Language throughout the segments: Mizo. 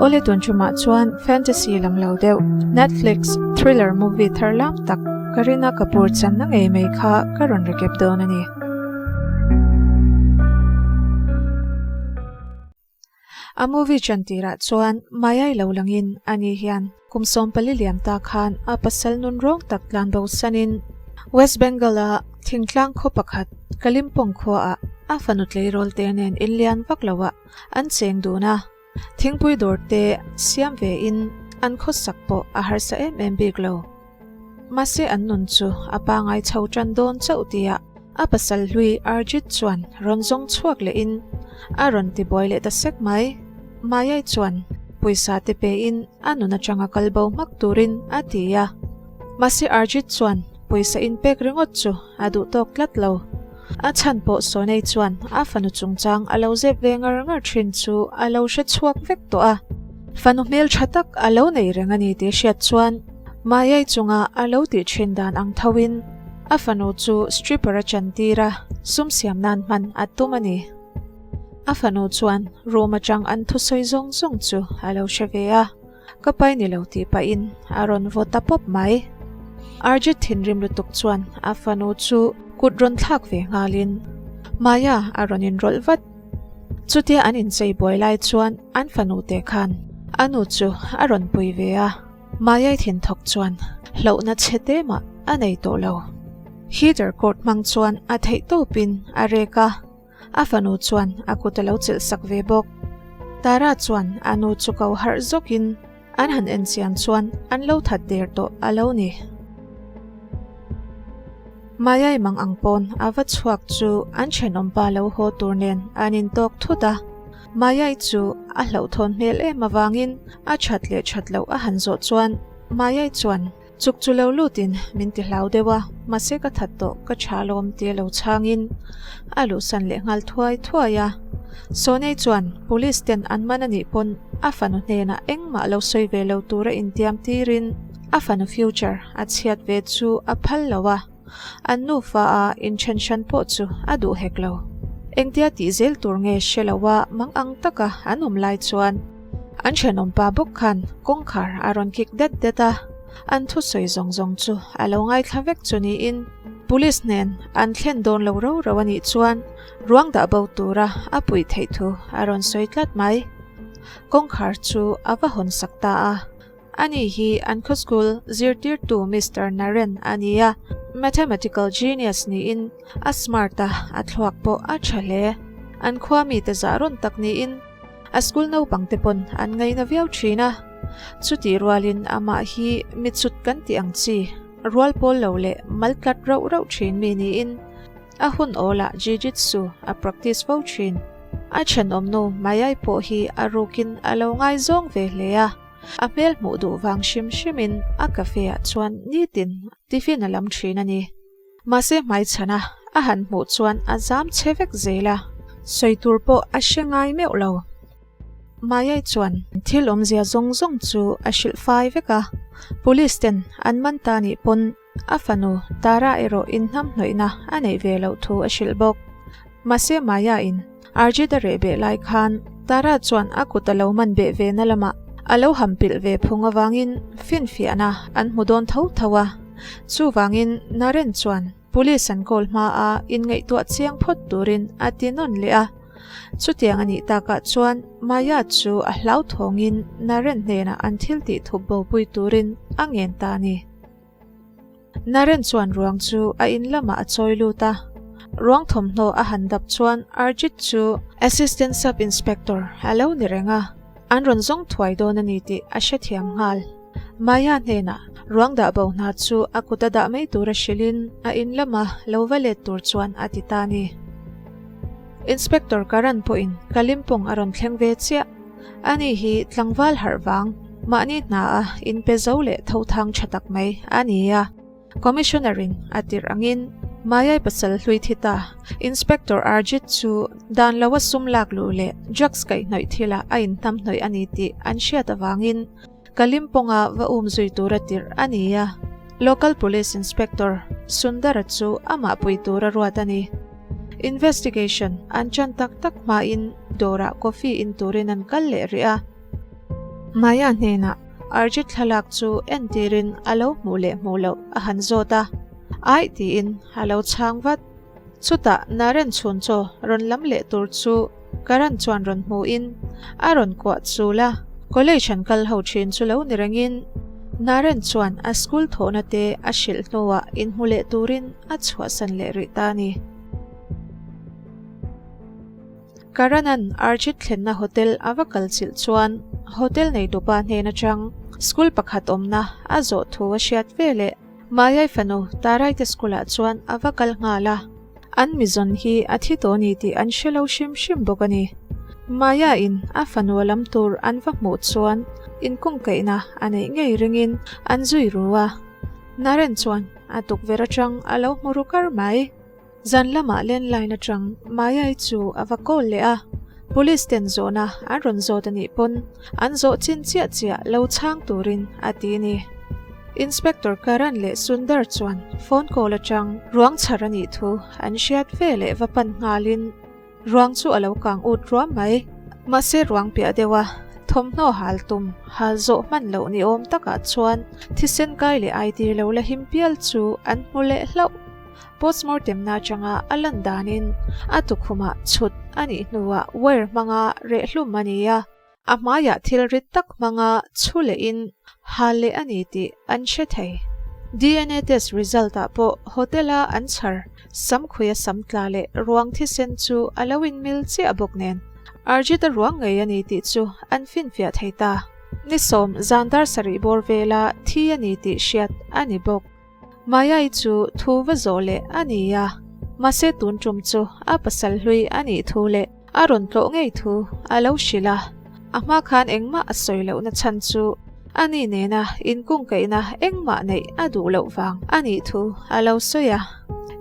Awle tun ṭumah chuan fantasy lam lo deuh Netflix thriller movie thar lam tak Kareena Kapoor channa ngei mai kha ka rawn recap dawn a ni. A movie chan tirah chuan Mayai lo langin ani hian kum 14 liam ta khan a pasal nun rawng tak tlan bo sanin West Bengal-a thingtlang khaw pakhat Kalimpong khuaah a fanu tleirawl te nen inlian vak loah an cheng dun a, thingpui dawr te siam ve in an khawsak pawh a harsa em em bik lo. Mahse an nun chu a pangai chho tan dawn chauh tia a pasal hlui Arjit chuan rawn zawng chhuak leh in a rawn ti buai leh ta sek mai. Mayai chuan pawisa te pe in a nun atanga kal bo hmak turin a ti a. Mahse Arjit chuan pawisa in pek ringawt chu a duh tawk tlat lo. A chhan pawh Sonei chuan a fanu chungchang a lo zep ve ngar ngar thin chu a lo hre chhuak vek tawh a. Fanu hmel tha tak a lo nei reng a ni tih hriat chuan Mayai chunga a lo tih thin dan ang thoin a fanu chu stripper a chantir a, sum siam nan hman a tum a ni. A fanu chuan room atang an thusawi zawng zawng chu a lo hre ve a. Ka pai ni lo tih pahin a rawn vaw ta pawp mai. Arjit thinrim lutuk chuan a fanu chu kut rawn thlak ve nghalin Maya a rawn inrawlh vat. Chutia an inchei buai lai chuan an fanu te khan a nu chu a rawn pui ve a. Mayai thinthawk chuan hlauhna chhe te mah a nei tawh lo. Heater cord hmang chuan a theih tawpin a rek a. A fanu chuan a kut a lo chelh sak ve bawk. Tara chuan a nu chu ko harh zawkin an han en chian chuan an lo that der tawh a lo ni. Mayai mang ang pawn a va chhuak chu an thenawmpa lo haw tur nen an intawk thut a. Mayai chu a hlauhthawn hmel em avangin a that leh that loh a han zawh chuan Mayai chuan Chuk chu lo lutin min ti hlau deuh a, mahse ka that tawh ka tha lawm tia lo chhangin a luhsan leh nghal thuai thuai a. Sonei chuan police ten an man a nih pawn a fanu hnenah engmah lo sawi ve lo tura intiam tirin a fanu future a chhiat ve chu a phal lo a, an nufa a inthen hran pawh chu a duh hek lo. Engtia tih zel tur nge hre lo a mang ang taka an awm lai chuan An thenawmpa bawk khan kawngkhar a rawn kik det det a, an thusawi zawng zawng chu a lo ngaithla vek chu niin Police nen an thlen dawn lo ro ro a nih chuan ruang dah bo tura a puih theih thu a rawn sawi tlat mai. Kawngkhar chu a va hawn sak ta a. Ani hi an khaw school zirtirtu Mister Naren a ni a, mathematical genius niin a smart a, a thluak pawh a tha hle. An khua mite zah rawn tak niin A school naupang te pawn an ngaina viau thin a, chutih rualin amah hi michut kan tih ang chi, rual pawl lo leh mal tlat rauh rauh thin mi niin a hun awlah jiu-jitsu a practice fo thin. A thenawmnu Mayai pawh hi a rukin a lo ngaizawng ve hle a, a hmel hmuh duh vang hrim hrimin a cafe ah chuan nitin tiffin a lam thin a ni. Mahse hmaichhana a han hmuh chuan a zam che vek zel a, sawi tur pawh a hre ngai meuh lo. Mayai chuan thil awmzia zawng zawng chu a hrilh fai vek a, police ten an man ta nih pawn a fanu Tara erawh inhnamhnawihna a neih ve loh thu a hrilh bawk. Mahse Maya in Arjit a reh beh lai khan Tara chuan a kut a lo man beh ve na lamah a lo ham pilh ve phung avangin finfiahna an hmu dawn tho tho a. Chuvangin Naren chuan Police an call hma a inngaihtuah chiang phawt turin a ti nawn leh a. Chutiang a nih takah chuan Maya chu a hlauthawngin Naren hnenah an thil tih thup bopui turin a ngen ta a ni. Naren chuan ruang chu a in lamah a chawi lut a, ruang thawmhnaw a han dap chuan Arjit chu Assistant Sub Inspector a lo ni reng a, an rawn zawng thuai dawn a ni tih a hrethiam nghal. Maya hnenah ruang dah bo hna chu a kut a dah mai tura hrilhin a in lama lo va let tur chuan a ti ta a ni. Inspector Karan pawhin Kalimpong a rawn thleng ve chiah. Ani hi tlangval harh vang, mahni hna a inpe zo leh tho thang tha tak mai a ni a. Commissioner in a tirh angin Mayai pasal hlui thi ta Inspector Arjit chu dan lo a sum lak luh leh drugs kaihhnawih thilah a inhnamhnawih a ni tih an hriat avangin Kalimpong-a va um zui tura tirh a ni a. Local Police Inspector Sundara chu amah pui tura ruat a ni. Investigation an chan tak tak hmain dawrah coffee in turin an kal leh rih a. Maya hnenah Arjit thlalak chu entirin a lo hmuh leh hmuh loh a han zawt a, Aih tiin a lo chhang vat. Chutah Naren chhun chaw rawn lam leh tur chu Karan chuan rawn hmuhin a rawn kuah chul a, college an kal ho thin chu lo ni rengin Naren chuan a school thawhna te a hrilh hnuah inhmu leh turin a chhuahsan leh rih ta a ni. Karanan Arjit thlenna hotel a va kal chilh chuan hotel neitupa hnen atang school pakhat awmna a zawh thu a hriat veleh Mayai fanu Taraite school ah chuan a va kal nghal a. An mizawn hi a thi tawh ni tih an hre lo hrim hrim bawk a ni. Maya in a fanu a lam tur an va hmuh chuan inkungkaihna a neih ngei ringin an zui ru a. Naren chuan a tukverh atang a lo hmu ru kar mai. Zan lamah landline atang Mayai chu a va call leh a, police ten zawhna an rawn zawt a nih pawn an zawh chin chiah chiah lo chhang turin a ti a ni. Inspector Karan leh Sundar chuan phone call atang ruang chhar a nih thu an hriat ve leh va pan nghalin ruang chu a lo kang ut ruam mai. Mahse ruang piah deuh a thawmhnaw hal tum hal zawh hman loh ni awm takah chuan thisen kai leh ai tir lo la him pial chu an hmu leh hlauh. Postmortem na atanga a lan danin a tukhumah chhut a nih hnuah wire hmanga reh hlum a ni a, a hmaiah thil rit tak hmanga chhu lehin hal leh a ni tih an hre thei. DNA test result ah pawh hotel a an chhar samkhuia sam tla leh ruang thisen chu a lo inmil chiah bawk nen Arjit-a ruang ngei a ni tih chu an finfiah thei ta. Ni sawm zan dar sarih bawr vela thi a ni tih hriat a ni bawk. Mayai chu thu va zawh leh a ni a, mahse tun tum chu a pasal hlui a nih thu leh a rawn tlawh ngei thu a lo hrilh a. A hma khan engmah a sawi lohna chhan chu a ni nena inkungkaihna engmah neih a duh loh vang a nih thu a lo sawi a.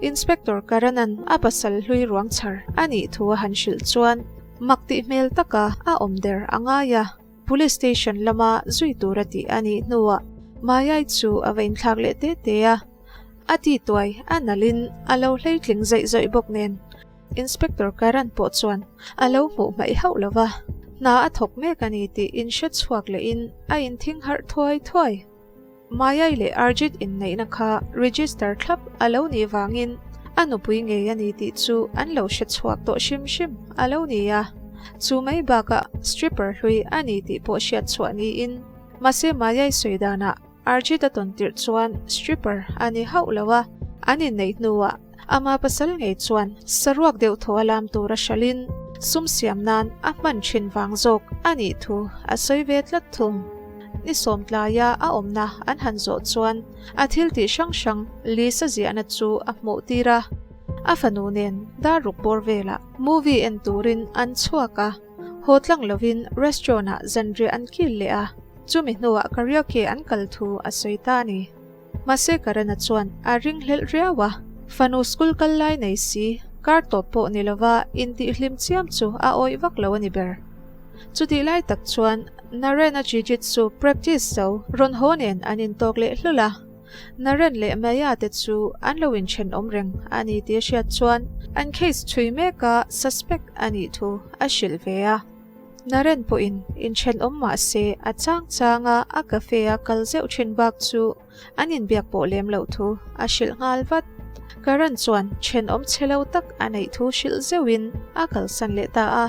Inspector Karanan a pasal hlui ruang chhar a nih thu a han hrilh chuan mak tih hmel taka a awm der a ngai a. Police station lama zui tura tih a nih hnuah Mayai chu a va inthlak leh te te a, a ti tuai a nalhin a lo hleitling zaih zawih bawk nen Inspector Karan pawh chuan a lo hmuh hmaih hauh lo va, hna a thawk mek a ni tih inhre chhuak lehin a inthing harh thuai thuai. Mayai leh Arjit inneihna kha register thlap a lo nih vangin a nupui ngei a ni tih chu an lo hre chhuak tawh hrim hrim a lo ni a. Chu mai bakah stripper hlui a ni tih pawh hriat chhuah niin mahse Mayai sawi danah Arjit a tawn tirh chuan stripper a ni hauh lo a, an inneih hnuah Ama pasal ngei chuan saruak deuh thaw a lam tur a hralhin sum siam nan a hman thin vang zawk a nih thu a sawi ve tlat thung. Ni sawmtlaia a awmna an han zawh chuan a thil tih hrang hrang Lisa ziahna chu a hmuh tir a, a fanu nen dar ruk bawr velah movie en turin an chhuak a, haw tlang lovin restaurant ah zanriah an kil leh a, chumi hnuah karaoke an kal thu a sawi ta a ni. Mahse Karena chuan a ringhlelh riau a, fanu school kal lai nei si, kar tawp pawh ni lova intihhlim chiam chu a awih vak lo a ni ber. Chutih lai tak chuan Naren-a Jiu-Jitsu practice zo rawn haw nen an intawk leh hlul a, Naren leh Maya te chu an lo inthenawm reng a ni tih a hriat chuan an case chhui meka suspect a nih thu a hrilh ve a. Naren pawhin inthenawm mah se a chang changa a cafe a kal zeuh thin bak chu an inbiak pawh lem loh thu a hrilh nghal vat. Karan chuan thenawm chhe lo tak a neih thu hrilh zeuhin a kalsan leh ta a.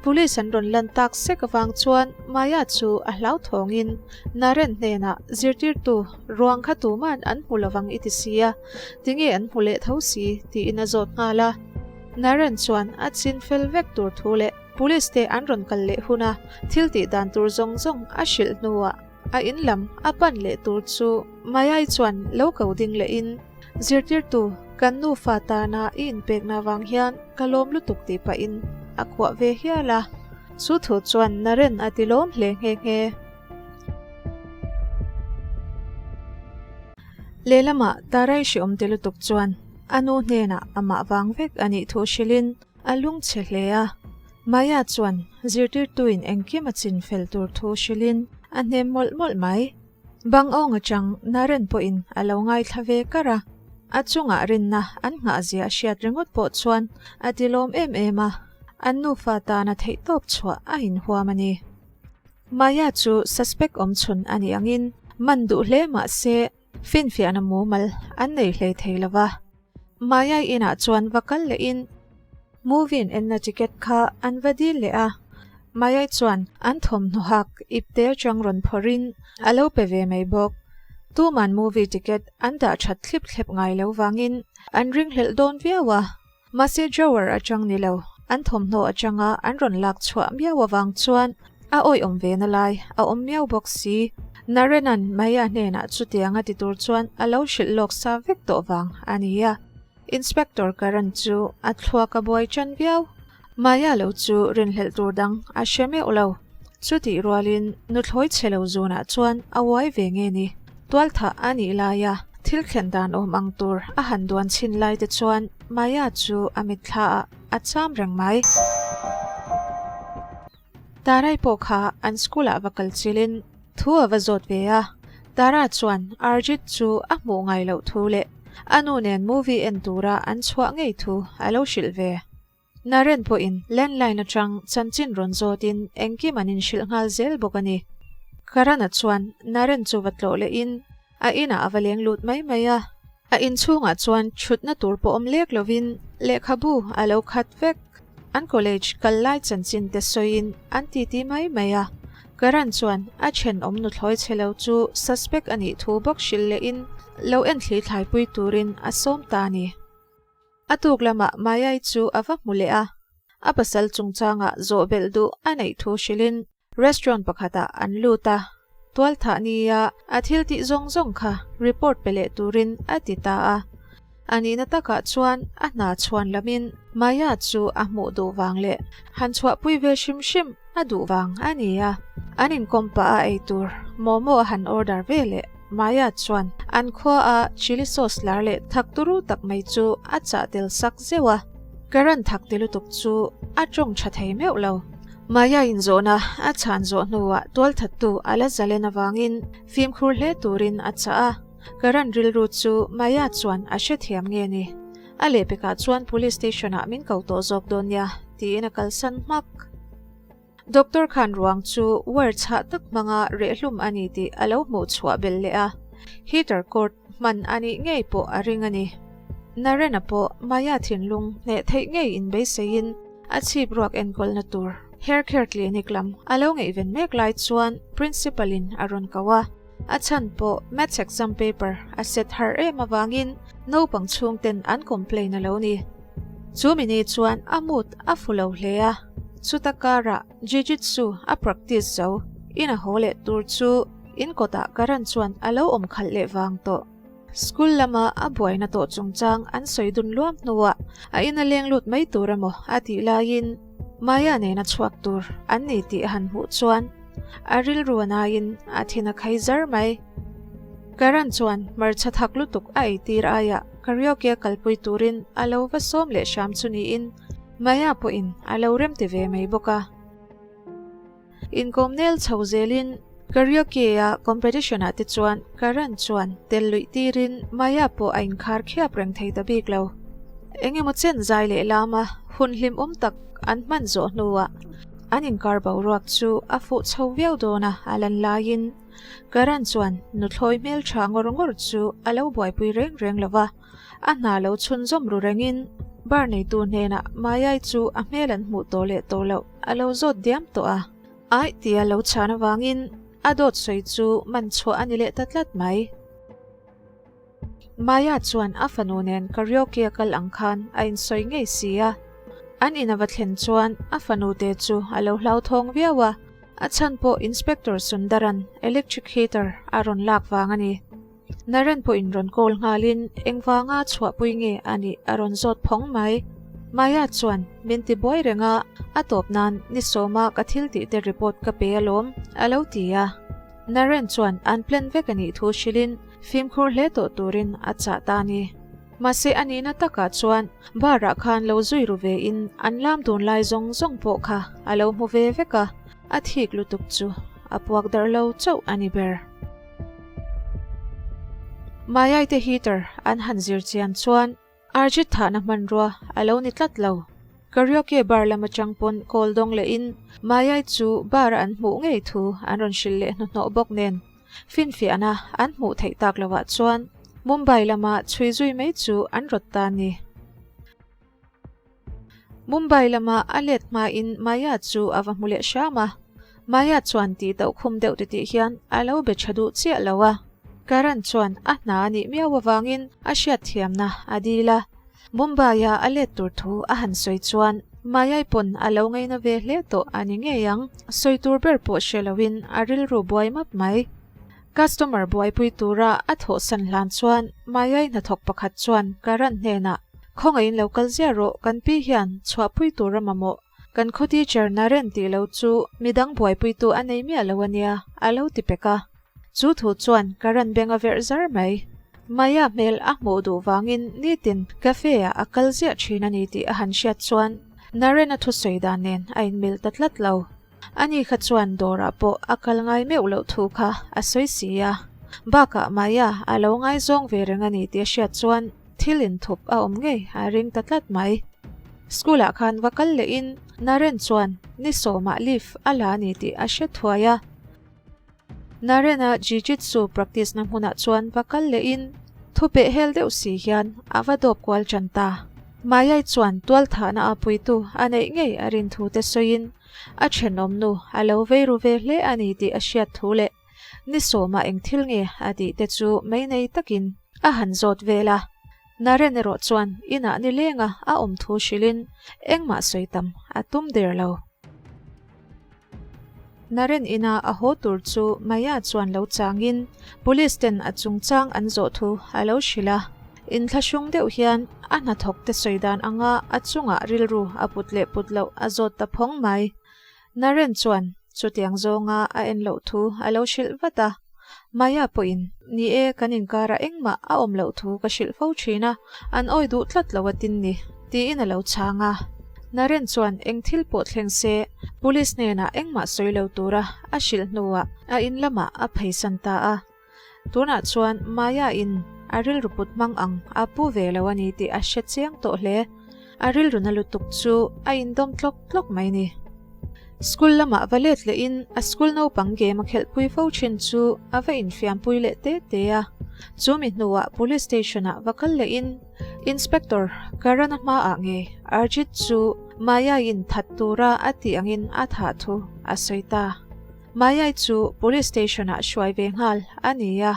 Police an rawn lan tak sek avang chuan Maya chu a hlauthawngin Naren hnenah zirtirtu ruang kha tuman an hmu lovang i ti si a, tinge an hmu leh tho si tiin a zawt nghal a. Naren chuan a chin fel vek tur thu leh Police te an rawn kal leh hun a, thil tih dan tur zawng zawng a hrilh hnuah a in lam a pan leh tur chu Mayai chuan lo ko ding lehin, Zirtirtu, kan nufa tana i inpekna vang hian ka lawm lutuk tih pahin a kuah ve hial a. Chu thu chuan Naren a ti lawm hle nghe nghe. Lehlamah Tarai hreawm ti lutuk chuan a nu hnenah amah vang vek a nih thu hrilhin a lung chhe hle a. Maya chuan zirtirtuin engkim a chin fel tur thu hrilhin a hnem mawlh mawlh mai. Bang awng atang Naren pawhin a lo ngaithla ve kar a, a chungah rinna an nghahzia a hriat ringawt pawh chuan a ti lawm em em a, an nufa tana theihtawp chhuah a inhuam a ni. Maya chu suspect awmchhun a nih angin man duh hle mah se finfiahna mumal an nei hlei thei lo va. Maya inah chuan va kal lehin movie in enna ticket kha an va dil leh a. Maya chuan an thawmhnaw hak ipte atang rawn phawrhin a lo pe ve mai bawk. Tuman movie ticket an dah that thlip thlep ngai lo vangin an ringhlelh dawn viau a. Mahse drawer atang ni lo, an thawmhnaw atanga an rawn lak chhuah miau avang chuan a awihawm ve na lai a awm miau bawk si. Narenan Maya hnenah chutiang a ti tur chuan a lo hrilh lawk sa vek tawh vang a ni a. Inspector Karan chu a thluak a buai tan viau. Maya lo chu rinhlelh tur dang a hre meuh lo. Chutih rualin nuthlawi chhe lo zunah chuan a uai ve nge ni? Tualthah a nih laia thil thlen dan awm ang tur a han duan chhin lai te chuan Maya chu a mitthla ah a cham reng mai. Tarai pawh kha an school ah va kal chilin thu a va zawt ve a, Tara chuan Arjit chu a hmuh ngai loh thu leh a nu nen movie en tura an chhuah ngei thu a lo hrilh ve. Naren pawhin landline atang chanchin rawn zawtin engkim an inhrilh nghal zel bawk a ni. Karana chuan Naren chu va tlawh lehin a inah a va leng lut mai mai a. A inchhungah chuan thutna tur pawh awm lek lovin lehkhabu a lo khat vek. An college kal lai chanchin te sawiin an titi mai mai a. Karan chuan a thenawm nuthlawi chhe lo chu suspect a nih thu bawk hrilh lehin lo enthli thlaipui turin a sawm ta a ni. A tuk lamah Mayai chu a va hmu leh a, a pasal chungchangah zawh belh duh a neih thu hrilhin restaurant pakhatah an lut a, tualthah nia a thil tih zawng zawng kha report pe leh turin a ti ta a. A nihna takah chuan a hna chhuan lamin Maya chu a hmuh duh vang leh han chhuahpui ve hrim hrim a duh vang a ni a. An inkawm pah a ei tur momo a han order ve leh. Maya chuan an khua a chilli sauce lar leh thak turu tak mai chu a chah tel sak zeuh a, Karan thak ti lutuk chu a tawng tha thei meuh lo. Maya in zawhna a chhan zawh hnuah tualthattu a la zalen avangin fimkhur hle turin a chah a, Karan rilru chu Maya chuan a hrethiam nge ni? A lehpekah chuan police station ah min ko tawh zawk dawn nia tiin a kalsan hmak. Doctor khan ruang chu wire chhah tak hmanga rehhlum a ni tih a lo hmuh chhuah belh leh a, heater cord hman a nih ngei pawh a ring a ni. Narena pawh Maya thinlung hneh theih ngei inbeiseiin a chhip ruak enkawlna tur hair care clinic lam a lo ngaihven mek lai chuan principal in a rawn ko a, a chhan pawh maths exam paper a set har em avangin naupang chhungten an complain a lo ni. Chu mi ni chuan a mood a fu lo hle a, chuta karah Jiu-Jitsu a practice zo in a haw leh tur chu in kawtah Karan chuan a lo awm khalh leh vang tawh. School lama a buaina tawh chungchang an sawi dun luam hnuah a in a leng lut mai tur emaw a tih laiin Maya nena chhuak tur an ni tih a han hmuh chuan a rilru a naiin a thin a khai zar mai. Karan chuan hmarcha thak lutuk a eitir aiah Karaoke a kalpui turin a lo va sawm leh hram chu niin Maya pawhin a lo remti ve mai bawk a. Inkawm nel chho zelin Karaoke-a competition-ah te chuan Karan chuan tel luih tirin Maya pawh a inkhar khiap reng thei ta bik lo. Eng emaw chen zai leh lama hun hlimawm tak an hman zawh hnuah an inkar boruak chu a fuh chho viau dawn a a lan laiin Karan chuan nuthlawi hmel tha ngawr ngawr chu a lo buaipui reng reng lo va, a hna lo chhunzawm ru rengin bar neitu hnenah Mayai chu a hmel an hmuh tawh leh tawh loh a lo zawt diam tawh a. Aih tia lo chhan avangin a dawt sawi chu man chhuah a ni leh ta tlat mai. Maya chuan a fanu nen karaoke a kal ang khan a insawi ngei si a. An in a va thlen chuan a fanu te chu a lo hlauthawng viau a, a chhan pawh Inspector Sundaran electric heater a rawn lak vang a ni. Naren pawhin rawn call nghalin engvanga chhuahpui nge a nih a rawn zawt phawng mai. Maya chuan min ti buai reng a, a tawp nan ni sawma ka thil tih te report ka pe alawm a lo ti a. Naren chuan an plan vek a nih thu hrilhin Fimkhur hle tawh turin a chah ta a ni. Mahse a nihna takah chuan bar ah khan lo zui ru ve in an lam dun lai zawng zawng pawh kha a lo hmu ve vek a, a thik lutuk chu a puak darh lo chauh a ni ber. Mayai te heater an han zir chian chuan Arjit thahna hmanrua a lo ni tlat lo. Karaoke bar lam atang pawn call dawng lehin Mayai chu bar a an hmuh ngei thu an rawn hrilh leh hnuhnawh bawk nen finfiahna an hmuh theih tak lovah chuan Mumbai lama chhui zui mai chu an rawt ta a ni. Mumbai lama a let hmain Maya chu a va hmu leh hram a, Maya chuan tih tauh khum deuh titih hian a lo be tha duh chiah lo a. Karan chuan a hna a nih miau avangin a hriatthiamna a dil a. Mumbai-a a let tur thu a han sawi chuan Mayai pawn a lo ngaina ve hle tawh a ni ngei ang, sawi tur ber pawh hre loin a rilru buai map mai. Customer buaipui tura a thawhsan hlan chuan Mayai hnathawk pakhat chuan Karan hnenah, Khawngaihin lo kal ziah rawh, kan pi hian chhuahpui tura mamawh kan khaw teacher Naren tih lo chu midang buaipuitu a nei miah lo a nia, a lo ti pek a. Chu thu chuan Karan beng a verh zar mai. Maya hmel a hmuh duh vangin nitin cafe-ah a kal ziah thin a ni tih a han hriat chuan Naren-a thusawi dan nen a inmil ta tlat lo. Ani kha chuan dawrah pawh a kal ngai meuh loh thu kha a sawi si a. Bakah Maya a lo ngaizawng ve reng a ni tih a hriat chuan thil inthup a awm ngei a ring ta tlat mai. School-ah khan va kal lehin Naren chuan ni sawmah leave a la a ni tih a hre thuai a. Naren-a Jiu-Jitsu practice na hmunah chuan va kal lehin thu peh hel deuh si hian a va dawp kual tan ta. Mayai chuan tualthahna a puitu a neih ngei a rin thu te sawiin a thenawm nu a lo vei ru ve hle a ni tih a hriat thu leh ni sawmah eng thil nge a tih te chu mei nei takin a han zawt vel a. Naren erawh chuan inah ni lenga a awm thu hrilhin engmah sawi tam a tum der lo. Naren ina a haw tur chu Maya chuan lo changin police ten a chungchang an zawh thu a lo hrilh a. Inthlahrung deuh hian a hnathawk te sawi dan anga a chungah rilru a put leh put loh a zawt ta phawng mai. Naren chuan chutiang zawnga a en loh thu a lo hrilh vat a. Maya pawhin, Ni e, kan inkarah engmah a awm loh thu ka hrilh fo thin a, an awi duh tlat lo a tin ni, tiin a lo chhang a. Naren chuan eng thil pawh thleng se, police hnenah engmah sawi lo tura a hrilh hnuah a in lamah a pheisan ta a. Tunah chuan Maya in a rilru put hmang ang a pu ve lo a ni tih a hre chiang tawh hle. A rilru na lutuk chu a indawm tlawk tlawk mai ni. School lamah va let lehin a school naupang game a khelhpui fo thin chu a va infiampui leh te te a. Chu mi hnuah police station ah va kal lehin Inspector Karan-a hmaah nge Arjit chu Maya-in that tura a tih angin a thah thu a sawi ta. Mayai chu police station ah hruai ve nghal a ni a.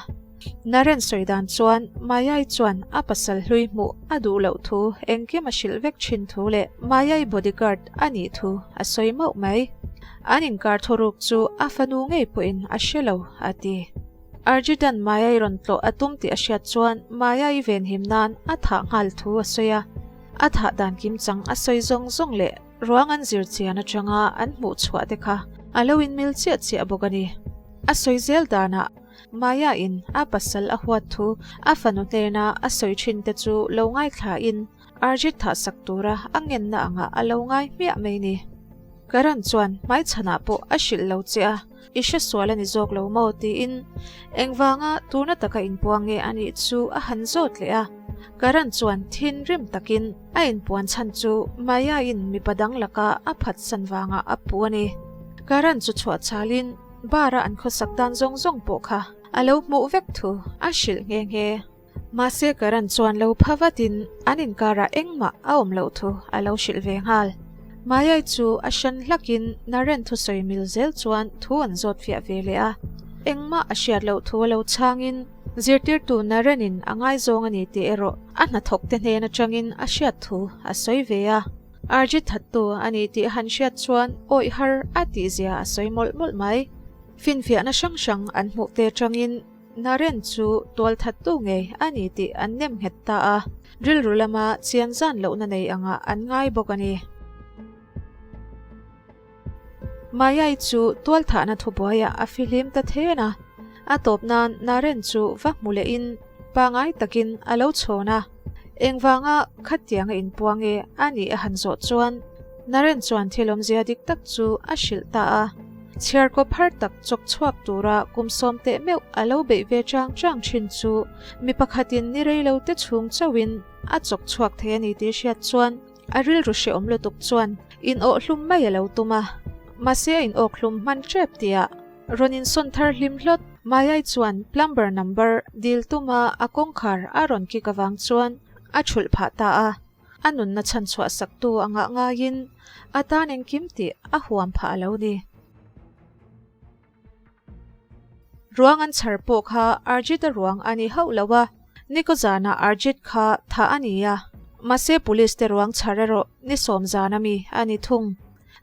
Naren sawi dan chuan Mayai chuan a pasal hlui hmuh a duh loh thu engkim a hrilh vek thin thu leh Mayai bodyguard a nih thu a sawi mauh mai. An inkar thuruk chu a fanu ngei pawhin a hre lo a ti. Arjitan Mayai rawn tlawh a tum tih a hriat chuan Mayai venhim nan a thah nghal thu a sawi a. A thah dan kimchang a sawi zawng zawng leh Ruang an zir chian atanga an hmuh chhuah te kha a lo inmil chiah chiah bawk a ni. A sawi zel danah Maya in a pasal a huat thu a fanu hnena a sawi thin te chu lo ngaithla in Arjit thah sak tura a ngenna angah a lo ngai hmiah mai ni. Karan chuan hmaichhanah pawh a hrilh lo che a, i hre sual a ni zawk lo maw tiin engvanga tuna taka inpuang nge a nih chu a han zawt leh a. Karan chuan thinrim takin a inpuan chhan chu Maya-in mipa dang laka a phatsan vangah a pu a ni. Karan chu chhuah chalin bar-a an khawsak dan zawng zawng pawh kha a lo hmuh vek thu a hrilh nghe nghe. Mahse Karan chuan lo pha vatin an inkarah engmah a awm loh thu a lo hrilh ve nghal. Mayai chu a hran hlakin Naren thusawi mil zel chuan thu an zawt fiah ve leh a. Engmah a hriat loh thu a lo chhangin zirtirtu Narenin a ngaizawng a ni tih erawh a hnathawkte hnen atangin a hriat thu a sawi ve a. Arjit thattu a ni tih han hriat chuan awih har a tihzia a sawi mawlh mawlh mai. Finfiahna hrang hrang an hmuh te atangin Naren chu tualthattu ngei a ni tih an nem nghet ta a, rilru lama chian zan lohna nei angah an ngai bawk a ni. Mayai chu tualthahna thubuaiah a fihlim ta then a, a tawp nan Naren chu va hmu lehin pangai takin a lo chhawn a, engvanga khatianga inpuang nge a nih a han zawh chuan Naren chuan thil awmzia dik tak chu a hrilh ta a. Chhiarkaw phar tak chawk chhuak tura kum sawm teh meuh a lo beih ve chang chang thin chu mi pakhatin ni rei lo te chhung chauhin a chawk chhuak thei a ni tih hriat chuan. A rilru hrehawm lutuk chuan in awh hlum mai a lo tum a, mahse a in awk hlum hman tep tihah rawn insawn thar hlim hlawt. Mayai chuan plumber number dil tuma a kawngkhar a rawn kik avang chuan a thulh phah ta a, a nunna chhan chhuah saktu a ngah ngaiin a tan engkim tih a huam phah a lo ni. Ruang an chhar pawh kha Arjit-a ruang a ni hauh lo a, Niko zanah Arjit kha thah a ni a, mahse police te ruang chhar erawh ni sawm zan a mi a ni thung.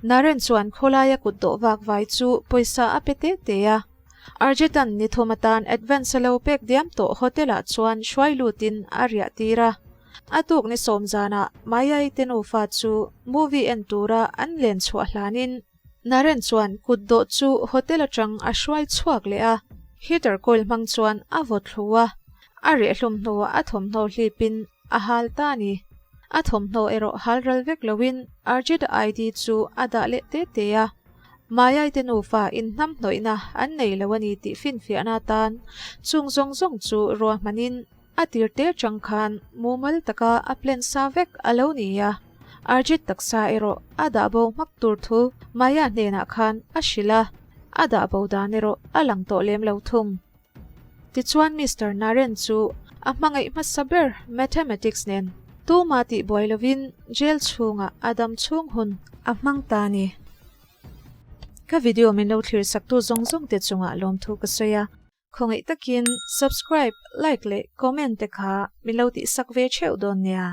Naren chuan khawlaia kut dawh vak vai chu pawisa a pe te te a, Arjit-a'n ni thum atan advance a lo pek diam tawh hotel-ah chuan hruai lutin a riah tir a. A tuk ni sawm zanah Mayai te nufa chu movie en tura an len chhuah hlanin, Naren chuan kut dawh chu hotel atang a hruai chhuak leh a, heater coil hmang chuan a vaw thlu a, a reh hlum hnuah a thawmhnaw hlipin a hal ta a ni. A thawmhnaw erawh hal ral vek loin Arjit ID chu a dah leh te te a, Mayai te nufa inhnamhnawihna an nei lo a ni tih finfiahna atan chung zawng zawng chu ruahmanin A tir te chang khan mumal taka a plan sa vek a lo ni a, Arjit taksa erawh a dah bo hmak tur thu Maya hnenah khan a hrilh a, a dah bo dan erawh a lang tawh lem lo thung. Tichuan Mister Naren chu a hmangaih hmasa ber Mathematics nen tuma tih buai lovin jail chhungah a dam chhung hun a hmang ta a ni. Ka video min lo thlir saktu zawng zawng te chungah lawmthu ka sawi a. Khawngaih takin subscribe, like leh comment te kha min lo tihsak ve theuh dawn nia.